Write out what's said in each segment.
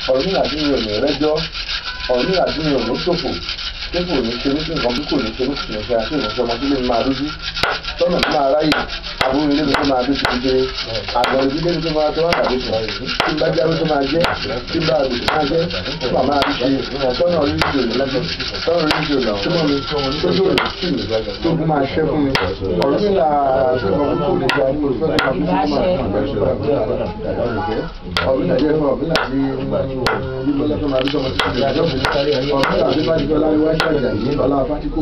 Ọ̀rúnmìlà tí mi ò ní rẹ́jọ́, Ọ̀rúnmìlà tí mi ò ní ṣòfò, tí kò ní ṣe mí sí nǹkan bí kò ní ṣe mí sí nǹkan àti ìrìnsẹ̀ ọmọ tí lè máa rújú tọ́nà tí máa ráyè aburú ilé mi tó máa dé tuntun àgbọ̀n ìdílé mi tó máa tó wà tàbí sùn tí n bá jáwé tó máa jẹ́ tí n bá àgùntàn máa jẹ́ tí màmá rí ṣe tọ́nà orí ṣe òní lọ́jọ́ tọ́nà orí ṣe òní túmọ̀ mi tó ṣòro sí mi tó gún máa ṣẹ́ fún mi Ọ̀rúnmìlà tí mo kò lè ṣe àdúgbò tó máa fi fún Ọ̀rúnmìlà jẹ́ fún Ọ̀rúnmìlà tí bíbọ́lá tó máa rí sọmọ tí Ọ̀rúnmìlà tí bá dìgbọ́ láyé wáṣẹ́ àjàyí ọlá fátíkò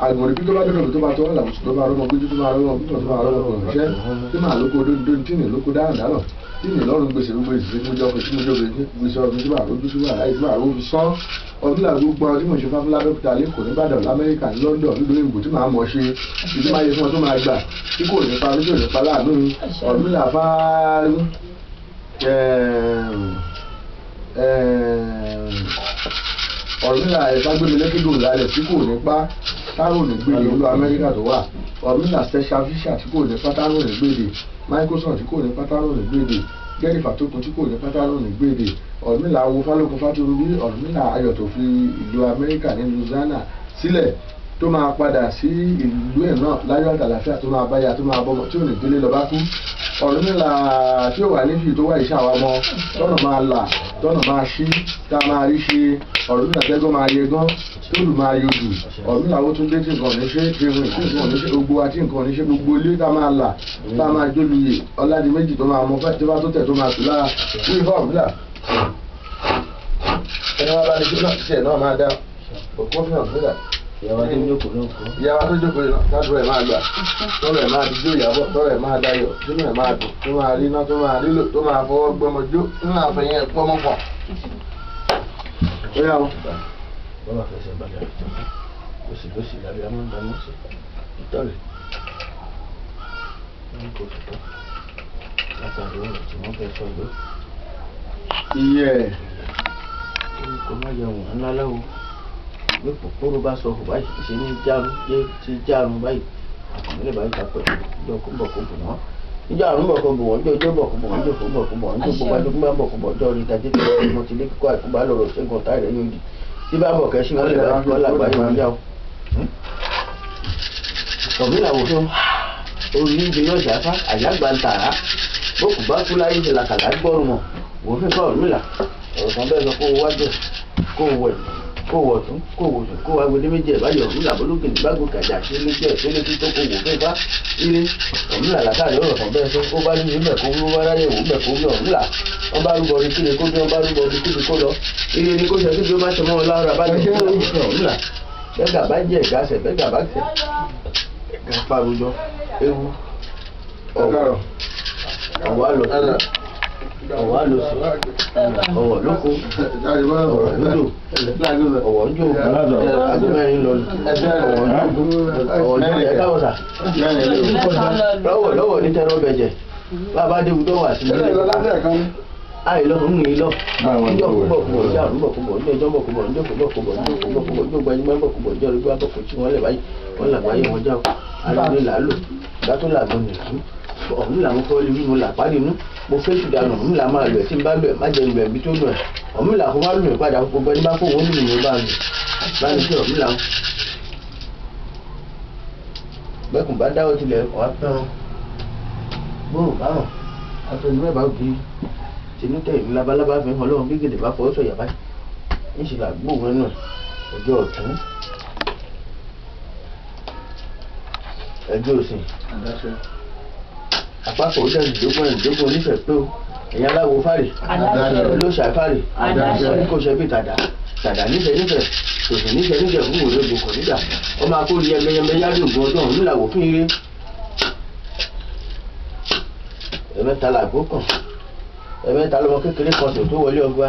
Àgbọ̀nrín bí tó bá dọ̀dọ̀ tó bá tọ́ làbùsùn tó bá rọ́mọ gbójú tó bá rọ́mọ bí tó bá rọ́mọ ránṣẹ́ tí màá lóko dóńdó tí nì lóko dáhùn dáhùn tí nì lọ́rùn gbèsè gbogbo ìṣiṣẹ́ tí mo jọ tí mo jọ gbèsè ọ̀run tí màá rójú tí màá ráyè tí màá rójú sán Ọ̀rúnmìlà gbogbo àwọn tí mo ṣe fáfúlá Abẹ́òkúta lẹ́kọ̀ọ́ nìbàdàn lamẹ́ríkà ní London nílùú òyìnbó tí màá mọ̀ ṣe ìdí máa yẹ fún ọ tó máa gbà tí kò ní pa tí kò ní pa láàánú mi Ọ̀rúnmìlà fáá Ọ̀rúnmìlà ìfagbémilékèdò lálẹ́ tí kò ní pa tárò ní gbèdé ìlú Amẹ́ríkà tó wà Ọ̀rúnmìlà special fisher tí kò ní pa tárò ní gbèdé Microsoft tí kò ní pa tárò ní gbèdé Gẹ́rì Fàtókun tí kò ní pa tárò ní gbèdé Ọ̀rúnmìlà awo Fálókun Fátúrúbí Ọ̀rúnmìlà ayọ̀ tó fi ìlú Amẹ́ríkà ní Louisiana sílẹ̀ tó máa padà sí ìlú ẹ̀ náà láyọ̀ àtàlàfíà tó máa báyà tó máa bọ́mọ tí ò ní délé lọ bá kú Ọ̀rúnmìlà tí ó wà nífi tó wà iṣẹ́ àwa ọmọ tọ́nà máa là tọ́nà máa ṣí tá a máa rí ṣe Ọ̀rúnmìlà tẹ́gọ́ máa yẹ gán tóòlù máa yodù Ọ̀rúnmìlà ó tún dé tí nǹkan ò ní ṣe ṣe fún ìtí nǹkan ò ní ṣe gbogbo wa tí nǹkan ò ní ṣe gbogbo ilé tá a máa là tá a máa jóluyè Ọládìméjì tó máa mọ tó bá tó tẹ̀ tó máa tù lára wí fún Ọ̀rúnmìlà ẹni wọn bá ní kí náà tiẹ̀ náà máa dá òkú fún Ọ̀rúnmìlà ìyàwó tó jókòó yìí náà tádùrọ̀ ẹ̀ máa gbà tọ́rọ̀ ẹ̀ máa dijó ìyàbọ̀ tọ́rọ̀ ẹ̀ máa dayọ̀ tínú ẹ̀ máa dùn tó máa rí iná tó máa rí lò tó máa fọwọ́ gbọ́mọ jó nínú àfẹ̀yìn ẹ̀ pọ́nmọ́ pọ̀. ó yà wọ́n. Bọ́lá fẹsẹ̀ balẹ̀ àtúntò lọ́sì lábẹ́ amúndámú sí ìtọ́rẹ̀ ní kò tó tán látàrí ọ̀rọ̀ tí wọ́n fẹ́ sọ yìí. Iye kò má yẹ wọ́n ńlá láwo bí kòkòrò bá sọ báyìí ṣe ní járun jẹ ti járun báyìí àkànlẹ̀ báyìí tapẹ̀ ìjọ kó bọ̀ kó bò wọ́n ìjọ àrùn bọ̀ kó bò wọ́n ìjọ ìjọ bọ̀ kó bò wọ́n ìjọ kó bọ̀ kó bò wọ́n ìjọ gbogbo àjọkúnbá bọ̀ kó bọ̀ ọjọ́ orí ìtajẹ́ tó lọ́wọ́ ìmọ̀ tilé kíkọ́ àìkúbá lọ́rọ̀ ṣẹ́gun ọ̀tá rẹ̀ yóò di tí bá bọ̀ kẹ́sí wọn lè bá kọ́ lágbàáyé wọn yá o. Ọ̀rúnmìlà wò fún orí ń jẹyọ ṣàfá àyàgbà ń tàrá bókù bá kú láyé ṣe làkàlà gbọ́rùn mọ̀ wò fún fún Ọ̀rúnmìlà ọ̀rọ̀ kan bẹ́ẹ̀ sọ kó o wájú kó o wẹ̀ kó wọ̀ tún kó wò sùn kó wá gbẹdẹ méjì ẹ̀ báyọ̀ Ọ̀rúnmìlà bolókè ní bágbó kàjà ṣe lójú ẹ̀ tó létí tó kó wò fẹ́ bá ire Ọ̀rúnmìlà látàrí ọ̀rọ̀ kan bẹ́ẹ̀ sọ ó bá ní ibẹ̀ kó wúwo ráyè wò bẹ̀ kó wí Ọ̀rúnmìlà wọ́n bá rúbọ rí kíni kó bí wọ́n bá rúbọ rí kíni kó lọ ire ni kó ṣe kí bí ó bá ṣe mọ́ ọ lára bá jẹ́ Ọ̀rúnmìlà bẹ́gà bá jẹ́ ẹ̀gásẹ̀ bẹ́gà bá tẹ̀ ẹ̀gá farujọ ewu ọ̀wọ̀ àlọ́ ọ̀wọ́ àlọ́sí ọ̀wọ́ lóko ọ̀wọ́ lódò ọ̀wọ́ njó aago mẹ́rin lọ ọ̀wọ́ njó ẹ̀ káwọ́ sà lọ́wọ́ lọ́wọ́ ní tẹ́rọ bẹ̀jẹ̀ bàbá déwu tó wà sí ilé àìlọ́ ń rìn lọ njọ́ kúbọ̀ kúbọ̀ njọ́ àrùn kúbọ̀ njọ́ ìjọ́ bọ̀ kúbọ̀ njọ́ kúbọ̀ kúbọ̀ njọ́ kúbọ̀ kúbọ̀ njọ́ gbajúmọ̀ bọ̀ kúbọ̀ njọ́ rúgbà bọ̀ kò tí wọ́n lẹ̀ báyìí wọ́n làgbáyé wọn já o alẹ́ làálò gbàtó làgbọ̀n nìkú Ọ̀rúnmìlà mo fọ́ lórí mo là parí inú mo fẹ́ ṣùdànù Ọ̀rúnmìlà máa lọ ẹ̀ tí n bá lọ ẹ̀ má jẹ́ lọ ẹ̀bí tó lọ ẹ̀ Ọ̀rúnmìlà kó má lù mí padà gbogbo ẹni bá kó òun lù mí bá lù bá ní sí Ọ̀rúnmìlà. Bẹ́kùn bá dáwọ́ tilẹ̀ ọkọ̀ á pẹ́ràn gbóòrùn bá hàn afẹnú ẹ̀ bá gbé tinútẹ̀ ìlú labalábá fi hàn lọ́wọ́ bí gèdè bá fọwọ́ sọ̀yà báyìí níṣẹ́ là gbóòrùn ẹnu ẹ̀ ọjọ́ ọ̀tún ẹjọ́ òsìn àpapọ̀ ó dẹ̀rù ìdógún ìdógún onífẹ̀ẹ́ pé o ẹ̀yin aláwo fárì olóṣà fárì kò ṣe bí tàdá tàdá nífẹ̀ẹ́ nífẹ̀ẹ́ tòṣì nífẹ̀ẹ́ nífẹ̀ẹ́ fún òwe ògùn nígbà ọmọ akóri yẹmẹyẹmẹ yára ògùn ọdún ọ̀hún nílàwó fún ire ẹ̀mẹ́ta làgbó kàn ẹ̀mẹ́ta lọmọ kékeré kan tó tó wọlé ọgbà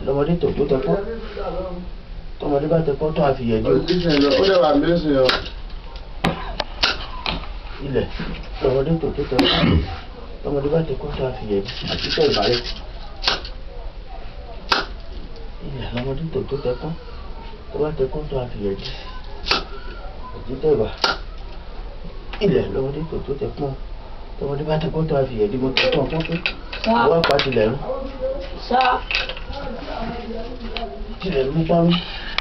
lọmọdé tó tó tẹkọ́ tọmọdé bá tẹkọ́ tó àfìyẹ̀dí o. Ó dẹ̀ wà mí sí ọ. Ilẹ̀ lọ́mọdé tó tó tẹ tọmọdé bá ti kó tó àfihàn àti tẹ ìbàrẹ̀. Ilẹ̀ lọ́mọdé tó tó tẹ kán tó bá tẹ kán tó àfihàn àti tẹ ìbà. Ilẹ̀ lọ́mọdé tó tó tẹ kán tọmọdé bá tẹ kán tó àfihàn mo tẹ kán kán pé wọ́n pa tilẹ̀ rún. Tilẹ̀ mú parun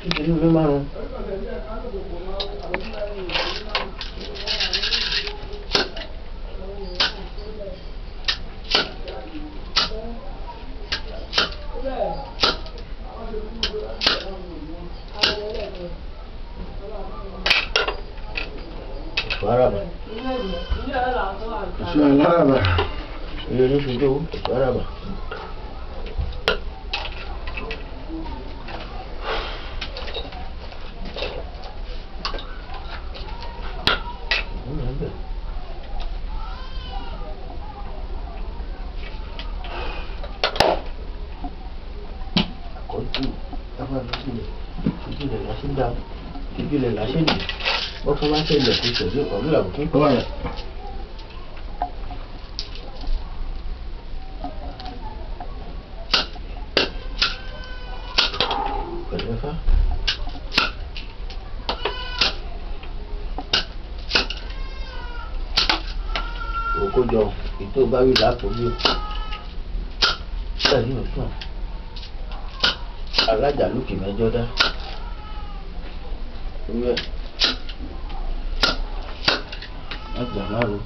kíkiri mi márùn. Araba. Ṣé aláraba? Ilé oníṣòwò ètò araba. Àkọ́jú ìjìnlẹ̀ làṣẹ ń dá ìjìnlẹ̀ làṣẹ ń dì bọ́kọ́ bá ṣẹlẹ̀ kó tẹ̀lé ọ̀rọ̀ àbùkún. Pẹ̀lú ẹ̀fá. Òkójọ ètò báwí làákò bí o. Bẹ́ẹ̀ ni òtún alájà lókè mẹ́jọ dá. Orí ẹ̀. Ajá márùn.